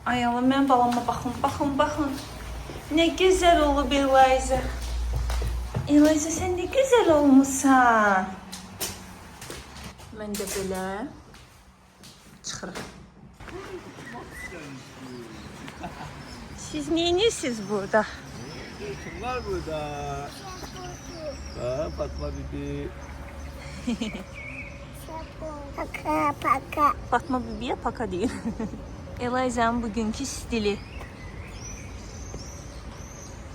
Ay Allah, mənim balama baxın, baxın, baxın. Nə gözəl olub Eliza. Eliza, sən nə gözəl olmusan. Mən də belə çıxıram. Siz neyinirsiniz burada? Kim var burada? Ha, Fatma Bibi. Paka paka. Fatma Bibi'ye paka deyir. Eliza'nın bugünkü stili.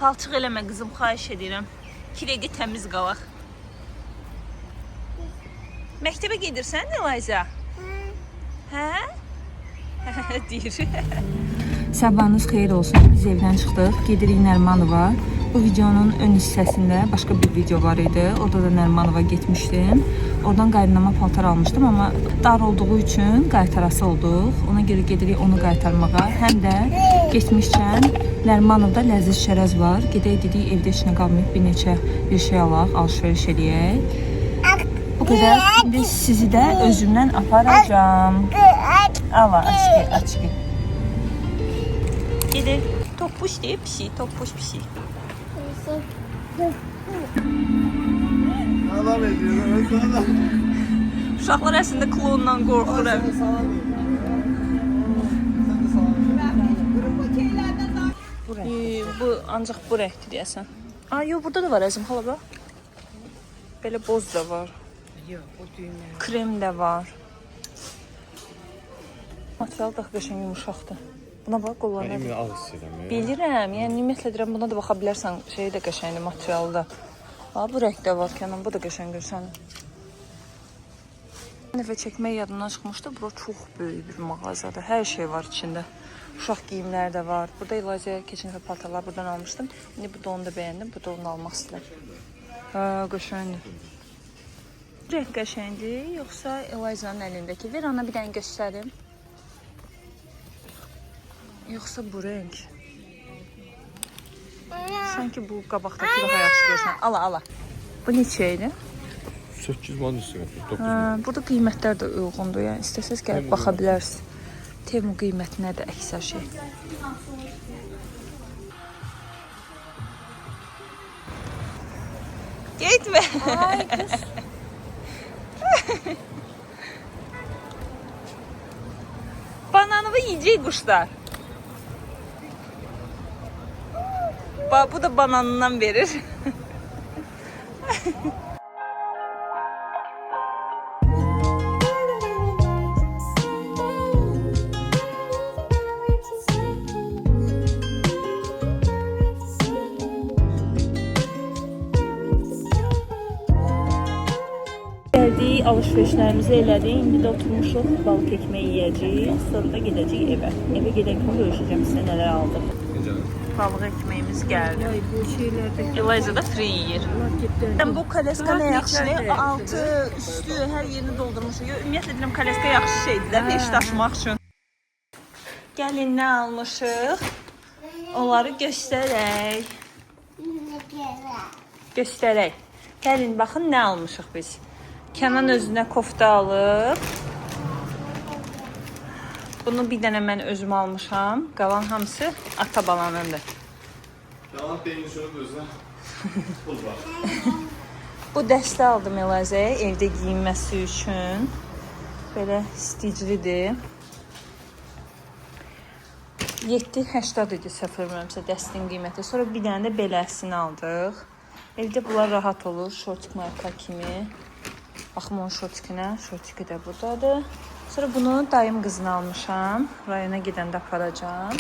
Palçıq eləmə qızım, xahiş edirəm. 2 dəqiqə təmiz qalaq. Məktəbə gedirsən Eliza? Hə? Deyir. Sabahınız xeyir olsun. Biz evdən çıxdıq. Gedirik Nərmanova. Bu videonun ön hissəsində başqa bir video var idi. Orada da Nərmanova getmişdim. Oradan qaynanama paltar almışdım, amma dar olduğu üçün qaytarası olduq. Ona görə gedirik onu qaytarmağa. Həm də getmişkən Nərmanovda ləziz şərəz var. Gedək dedik, evdə heç nə qalmayıb, bir neçə bir şey alaq, alış-veriş eləyək. Bu qədər. İndi sizi də özümdən aparacağam. Ala, açqı, açqı. Gedir. Topuş deyir, pişik, topuş pişik. Salam ediyorum. Salam. Uşaqlar əslində klondan qorxur. Sen de salam ediyorsun. Sen de salam ediyorsun. Bu ancaq bu rəngdir deyəsən. Ay, yox, burada da var əzim xala bax. Belə boz da var. Yox, o düymə. Krem də var. Material da qəşəng yumşaqdır. Buna bax, qollarına. Emin ağ istəyirəm. Bilirəm, yəni ümumiyyətlə deyirəm, buna da baxa bilərsən, şeyi də qəşəngdir, materialı da. Ha, bu rəng də var Kənan, bu da qəşəng görsənir. Bir dəfə çəkmək yadımdan çıxmışdı. Bura çox böyük bir mağazadır. Hər şey var içində. Uşaq geyimləri də var. Burada Elazığ'a keçən dəfə paltarlar buradan almışdım. İndi bu donu da bəyəndim. Bu donu almaq istəyirəm. Hə, qəşəngdir. Bu rəng qəşəngdir, yoxsa Eliza'nın əlindəki? Ver ana bir dənə göstərim. Yoxsa bu rəng? Sanki bu qabaqdakı daha yaxşı görsən. Ala, ala. Bu neçə idi? 8 manat üstü 9 Hə, burada qiymətlər də uyğundur. Yəni istəsəz gəlib baxa bilərsiniz. Temu qiymətinə də əksər şey. Getmə. Ay qız. Bananımı yiyecek quşlar. Bu da bananından verir. Gəldik, alış-verişlərimizi elədik. İndi də oturmuşuq, balıq ekməyi yeyəcəyik. Sonra da gedəcəyik evə. Evə gedən kimi görüşəcəm sizə nələr aldıq. Necə? Balıq ekməyimiz gəldi. Ay, bu şeylər də Eliza da free yeyir. marketdən. Mən bu kaleska nə Saat yaxşıdır? neçədir? Altı, üstü, hər yerini doldurmuşuq. Yox, ümumiyyətlə deyirəm kaleska yaxşı şeydir də, beş daşımaq üçün. Gəlin nə almışıq? Onları göstərək. Göstərək. Gəlin baxın nə almışıq biz. Kənan özünə kofta alıb. Bunu bir dənə mən özüm almışam. Qalan hamısı ata balanındır. Yalan beyin şunu özünə. Pul var. Bu dəstə aldım Elazəyə evdə geyinməsi üçün. Belə sticlidir. 7.80 idi səhv eləmirəmsə dəstinin qiyməti. Sonra bir dənə də beləsini aldıq. Evdə bunlar rahat olur, şortik marka kimi. Baxım onun şortikinə, şortiki də buradadır. Sonra bunu dayım qızına almışam. Rayona gedəndə aparacağam.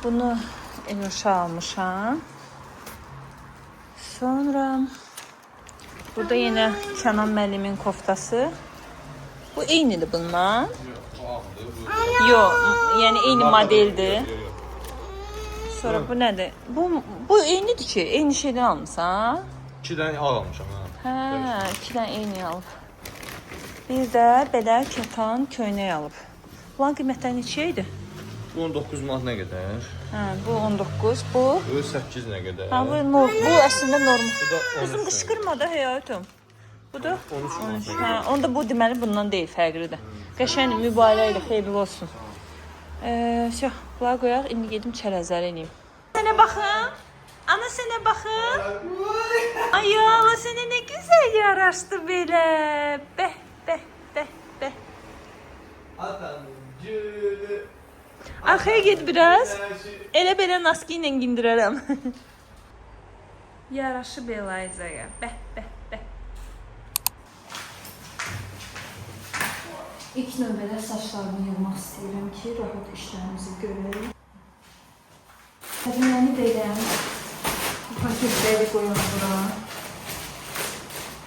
Bunu Eluşa almışam. Sonra burada yenə Kənan müəllimin koftası. Bu eynidir bundan. Yox, o ağdır. Bu Yox, yəni eyni modeldir. Yox, yox. Sonra bu nədir? Bu eynidir ki, eyni şeydən almısan. 2 dənə ağ almışam ha. Hə, iki dənə eyni alıb. Bir də belə kətan köynək alıb. Bunların qiymətləri neçə idi? Bu 19 manat nə qədər? Hə, bu 19, bu. Bu 8 nə qədər? Hə, bu əslində normal. Bu da 13 Qızım nə qışqırma da həyatım. Bu da 13 manat. Hə, onda bu deməli bundan deyil, fərqlidir. Qəşəng mübarəkdir, xeyirli olsun. Vəsə, bunları qoyaq, indi gedim çərəzləri eləyim. Sənə baxın. Ana sənə baxın. Ay Allah sənə nə gözəl yaraşdı belə. Bəh, bəh, bəh, bəh. Atanın gülü. Arxaya get biraz. Güneşi. Elə belə naski ilə giyindirərəm. Yaraşıb Elizaya. Bəh, bəh, bəh. İlk növbədə saçlarımı yığmaq istəyirəm ki, rahat işlərimizi görək. Deməli belə bu paketləri qoyuram bura.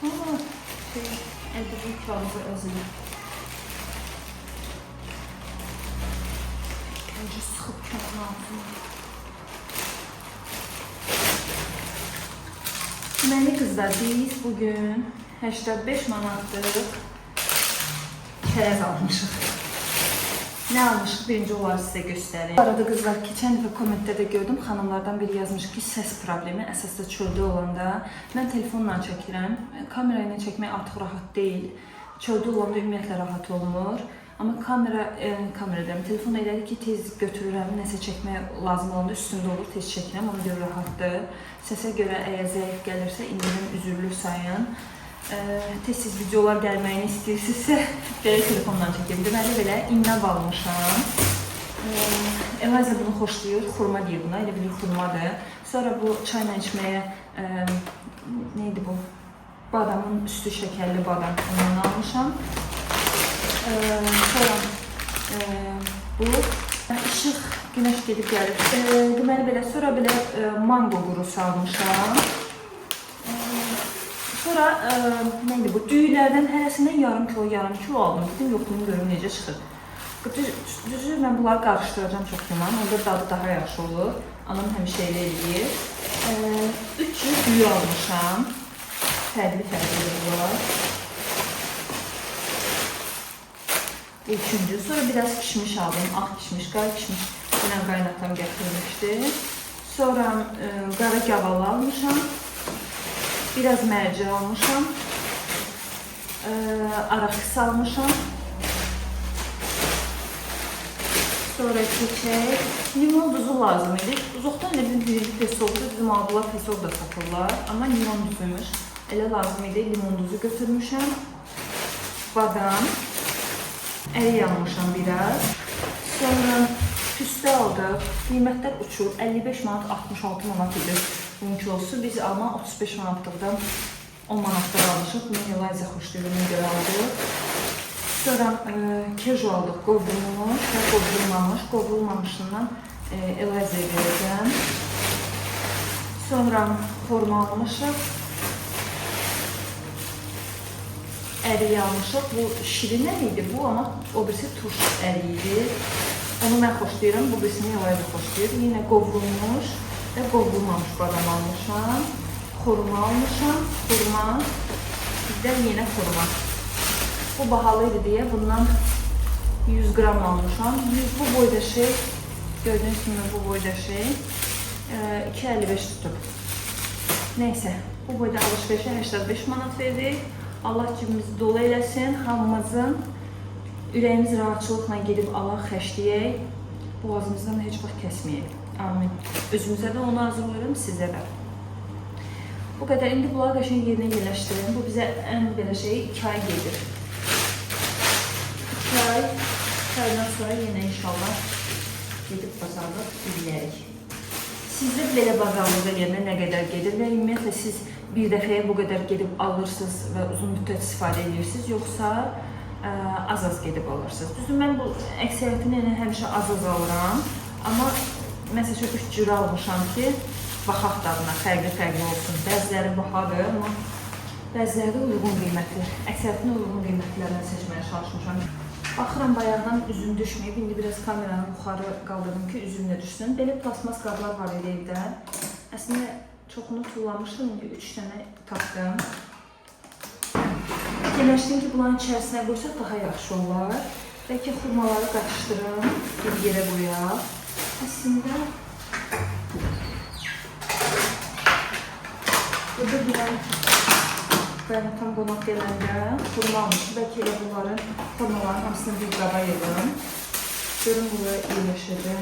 Ha, şey, əldə bu kağızı əzilib. Öncə sıxıb kağızın altına. Deməli qızlar, biz bugün 85 manatlıq çərəz almışıq. Nə almışıq? Birinci onları sizə göstərim. Bu arada qızlar, keçən dəfə kommentdə də gördüm, xanımlardan biri yazmış ki, səs problemi əsas da çöldə olanda. Mən telefonla çəkirəm. Kamera ilə çəkmək artıq rahat deyil. Çöldə olanda ümumiyyətlə rahat olmur. Amma kamera, kamera deyirəm, telefon elədir ki, tez götürürəm, nəsə çəkmək lazım olanda üstündə olur, tez çəkirəm, ona görə rahatdır. Səsə görə əgər zəif gəlirsə, indirim üzürlü sayın. Tez-tez videolar gəlməyini istəyirsinizsə, belə telefonla çəkim. Deməli belə innab almışam. Eliza bunu xoşlayır, xurma deyir buna, elə bilir xurmadır. Sonra bu çayla içməyə, nə idi bu? Badamın üstü şəkərli badam, ondan almışam. Sonra bu işıq, günəş gedib gəlir. Deməli belə, sonra belə mango qurusu almışam. Sonra nə idi bu? Düyülərdən hərəsindən yarım kilo, yarım kilo aldım. Dedim, yox, bunu görüm necə çıxır. Düzü, mən bunları qarışdıracağam çox güman. Onda dadı daha yaxşı olur. Anam həmişə elə eləyir. 3 cür düyü almışam. Fərqli-fərqli bunlar. Bu üçüncü. Sonra biraz kişmiş aldım. Ağ kişmiş, qara kişmiş. Dünən qaynatam gətirmişdi. Sonra qara gavalı almışam. Biraz mərci almışam. Araqis almışam. Sonra keçək. Limon duzu lazım idi. Uzaqdan elə bir birinci pesoldur. Bizim aldılar pesol da satırlar. Amma limon duzuymuş. Elə lazım idi. Limon duzu götürmüşəm. Badam. Ərik almışam biraz. Sonra püstə aldıq. Qiymətlər uçur. 55 manat, 66 manat idi bunun kilosu. Biz amma 35 manatlıqdan 10 manatlıq almışıq. Bunu Eliza xoşlayır, ona görə aldıq. Sonra keju aldıq, qovrulmuş və qovrulmamış. Qovrulmamışından Elizaya verəcəm. Sonra xorma almışıq. Ərik almışıq. Bu şirin ərik idi bu, amma o birisi turş ərik idi. Onu mən xoşlayıram, bu birisini Eliza xoşlayır. Yenə qovrulmuş və qovrulmamış badam almışam. Xurma almışam, xurma, bir də yenə xurma. Bu bahalı idi deyə bundan 100 qram almışam. 100 bu boyda şey, gördüyünüz kimi bu boyda şey, 2,55 tutub. Neyse, bu boyda alışverişə 85 manat verdik. Allah cibimizi dolu eləsin, hamımızın ürəyimiz rahatçılıqla gedib alaq, xərcləyək. Boğazımızdan heç vaxt kəsməyək. Amin. Özümüzə də onu arzulayıram, sizə də. Bu qədər. İndi bunları qəşəng yerinə yerləşdirelim. Bu bizə ən belə şey 2 ay gedir. 2 ay, 2 aydan sonra yenə inşallah gedib bazarlıq eləyərik. Sizdə belə bazarlıq eləyəndə nə qədər gedir və ümumiyyətlə siz bir dəfəyə bu qədər gedib alırsınız və uzun müddət istifadə edirsiniz, yoxsa az-az gedib alırsınız? Düzdür, mən bu əksəriyyətini elə həmişə az-az alıram, amma məsəl üçün 3 cür almışam ki, baxaq dadına, fərqli-fərqli olsun. Bəziləri bahadır, amma bəziləri də uyğun qiymətli. Əksəriyyətini uyğun qiymətlilərdən seçməyə çalışmışam. Baxıram, bayaqdan üzüm düşməyib. İndi biraz kameranı yuxarı qaldırdım ki, üzüm də düşsün. Belə plasmas qablar var idi evdə. Əslində, çoxunu tullamışdım. İndi 3 dənə tapdım. Fikirləşdim ki, bunların içərisinə qoysaq daha yaxşı olar. Bəlkə xurmaları qaçışdırım, bir yerə qoyaq. Əslində, burada bir qaynatam qonaq gələndə xurma almışım. Bəlkə elə bunların xurmaların hamısını bir qaba yığım. Görüm buraya yerləşəcək.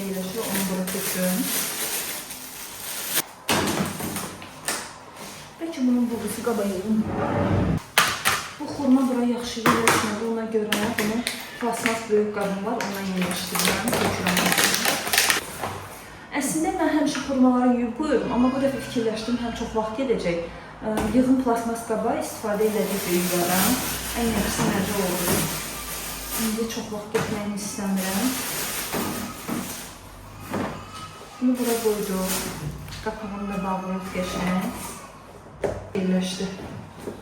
yerə yerləşir, onu bura töküm. Bəlkə bunun buğusu qaba yığım. Bu xurma bura yaxşı yerləşmədi, ona görə bunu plasmas böyük qabım var, ondan yerləşdirirəm, tökürəm. Əslində mən həmişə xurmaları yuyub qoyurum, amma bu dəfə fikirləşdim, həm çox vaxt gedəcək. Yığın plasmas qaba istifadə elədik yuyuram. Ən yaxşısı məncə oldu. İndi çox vaxt getməyini istəmirəm. Bunu bura qoyduq. Qapağını da bağlayaq qəşəng. Yerləşdi.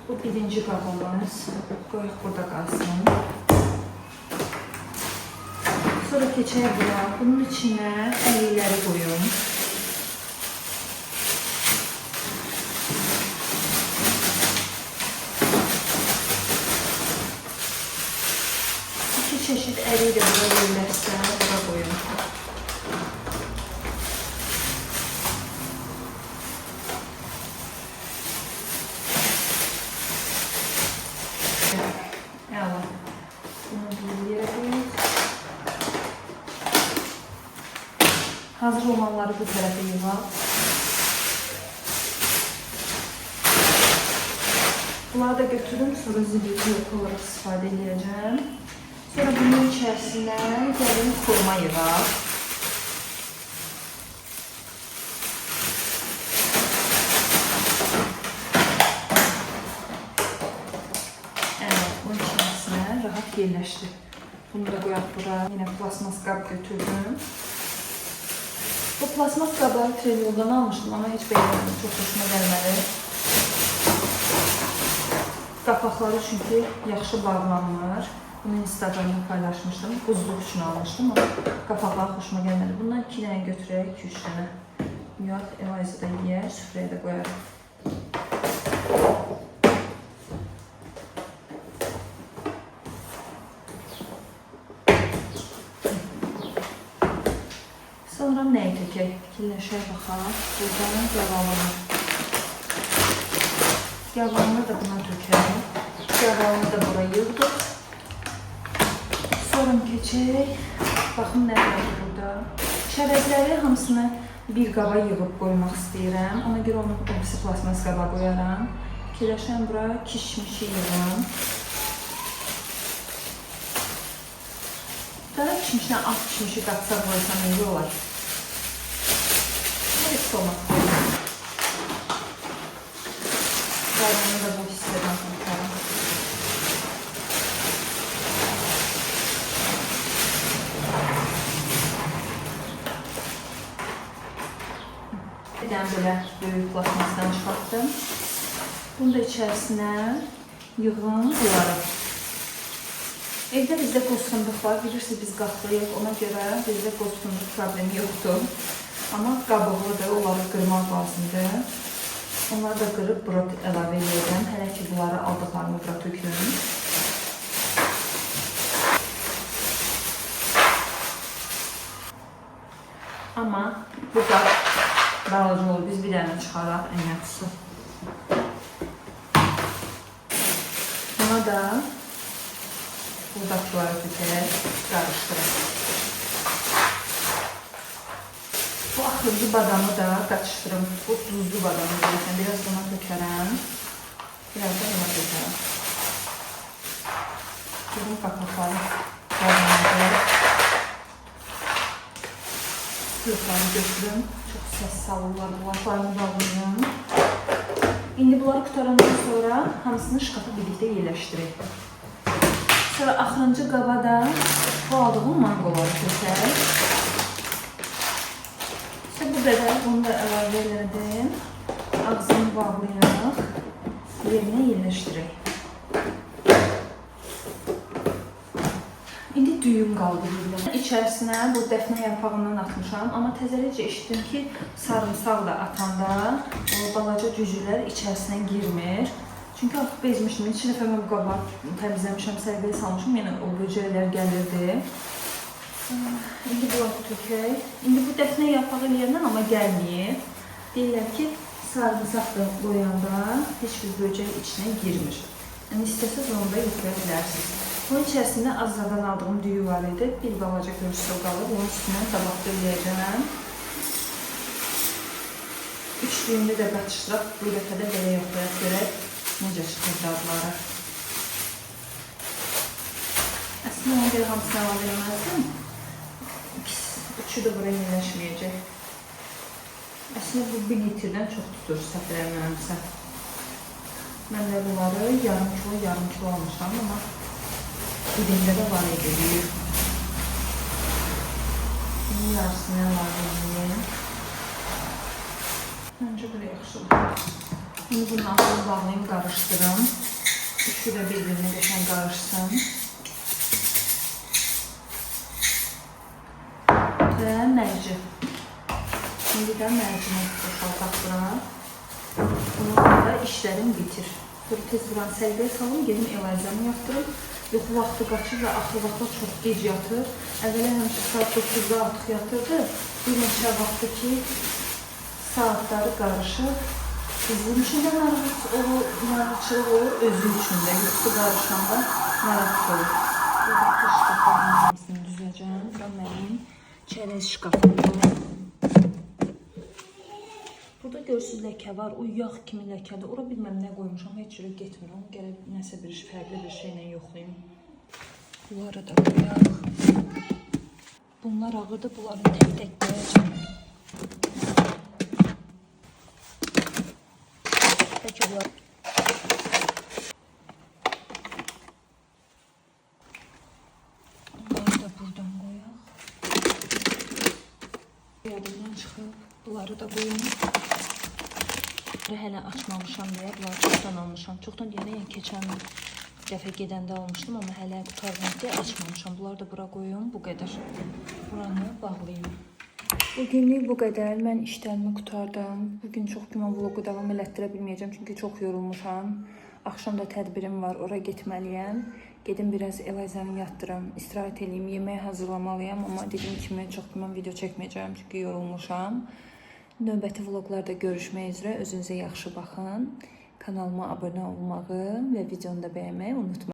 Bu birinci qabımız. Qoyaq burada qalsın. Sonra keçək bura. Bunun içinə ərikləri qoyum. İki çeşid ərik də bura yerləşsə, bura qoyum. Əla. Bunu bir yerə qoyuq. Hazır olanları bu tərəfə yığaq. Bunları da götürüm, sonra zibilli yox olaraq istifadə edəcəm. Sonra bunun içərisinə gəlin xurma yığaq. Evet, bunun içərisinə rahat yerləşdi. Bunu da qoyaq bura. Yenə plasmas qab götürdüm. Bu plasmas qabları Trendyoldan almışdım, amma heç bəyənmədim, çox xoşuma gəlmədi. Qapaqları çünki yaxşı bağlanmır. Bunu Instagramda paylaşmışdım, buzluq üçün almışdım, amma qapaqları xoşuma gəlmədi. Bundan 2 dənə götürək, 2-3 dənə. Yox, Eliza da yeyər, süfrəyə də qoyarıq. Sonra nəyi tökək? Fikirləşək baxaq. Buradan gavalını. Gavalını da buna tökək. Gavalını da bura yığdıq. Sonra keçək. Baxın nə var burada. Şərəzləri hamısını bir qaba yığıb qoymaq istəyirəm. Ona görə onu o birisi plasmas qaba qoyaram. Fikirləşəm bura kişmişi yığım. Qara kişmişlə ağ kişmişi qatsaq qoysam necə olar? Nə olmaz. Qalanını da bu hissədən qurtarım. Bir dənə belə böyük plasmasdan çıxartdım. Bunu da içərisinə yığım bunları. Evdə bizdə qoz fındıq var. Bilirsiniz, biz qatlıyıq. Ona görə bizdə qoz fındıq problemi yoxdur. Amma qabıqlıdır, onları qırmaq lazımdır. Onları da qırıb bura əlavə edirəm. Hələ ki, bunları aldıqlarımı bura töküm. Amma bu qab balaca olur. Biz bir dənə çıxaraq ən yaxşısı. Buna da buradakıları tökərək qarışdıraq. Bu axırıncı badamı da qaçışdırım. Bu duzlu badamı deyirsən. Biraz buna tökərəm. Biraz da buna tökərəm. Görün qapaqları bağlandı. Sırtlarını götürüm. Çox səs salırlar. Qulaqlarını bağlayım. İndi bunları qutarandan sonra hamısını şkafa birlikdə yerləşdirək. Sonra axırıncı qaba da bu aldığım mangoları tökək. İşte bu qədər. Bunu da əlavə elədim. Ağzını bağlayaq. Yerinə yerləşdirək. İndi düyüm qaldı birinə. İçərisinə bu dəfnə yarpağından atmışam. Amma təzəlicə eşitdim ki, sarımsaq da atanda o balaca cücülər içərisinə girmir. Çünki artıq bezmişdim. İki dəfə mən bu qabağı təmizləmişəm, sərbəyə salmışım. Yəni o böcəklər gəlirdi. İndi bunları tökək. İndi bu dəfnə yarpağı eləyəndən amma gəlməyib. Deyirlər ki, sarımsaq da qoyanda heç bir böcək içinə girmir. Yəni istəsəz onu da götürə bilərsiniz. Bunun içərisində Azzadan aldığım düyü var idi. Bir balaca görürsü qalıb. Onun üstündən qabaqda eləyəcəm. 3 düyünü də qatışdıraq. Bu dəfə də belə yoxlayaq görək necə çıxır dadları. Əslində ona görə hamısını əlavə eləməzdim. Üçü də bura yerləşməyəcək. Əslində bu 1 litrdən çox tutur, səhv eləmirəmsə. Mən də bunları yarım kilo, yarım kilo almışam, amma dibində də var idi düyü. Bunun yarısını əlavə edeyim. Məncə belə yaxşıdır. İndi bunun ağzını bağlayım, qarışdırım. Üçü də bir-birinə qəşəng qarışsın. Və mərci. İndi də mərcini boşaldaq bura. Bununla da işlərim bitir. Dur, tez buranı səliqəyə salım, gedim Elizanı yatdırım. Yuxu vaxtı qaçır və axır vaxtlar çox gec yatır. Əvvələ həmişə saat 9-da artıq yatırdı. Bir neçə vaxtı ki, saatları qarışır. Bizim üçün də narahat olur, narahatçılıq olur, özü üçün də. Yuxusu qarışanda narahat olur. Buradakı şkafların hamısını düzəcəm. Bura mənim çərəz şkafımdır. Burada görürsünüz ləkə var, o yağ kimi ləkədir. Ora bilməm nə qoymuşam, heç cürə getmir. Onu gərək nəsə bir fərqli bir şeylə yoxlayım. Bunları da qoyaq. Bunlar ağırdır, bunları tək-tək qoyacağam. Bəlkə bunlar... Bunları da buradan qoyaq. Yadımdan çıxıb, bunları da qoyum. Hələ açmamışam deyə bunları çoxdan almışam. Çoxdan deyəndə, yəni keçən dəfə gedəndə almışdım, amma hələ qurtarmadı deyə açmamışam. Bunları da bura qoyum, bu qədər. Buranı bağlayım. Bugünlük bu qədər. Mən işlərimi qurtardım. Bugün çox güman vloqu davam elətdirə bilməyəcəm, çünki çox yorulmuşam. Axşam da tədbirim var, ora getməliyəm. Gedim biraz Elizanı yatdırım, istirahət eləyim, yemək hazırlamalıyam. Amma dediyim kimi çox güman video çəkməyəcəm, çünki yorulmuşam. Növbəti vloqlarda görüşmək üzrə özünüzə yaxşı baxın. Kanalıma abunə olmağı və videonu da bəyənməyi unutmayın.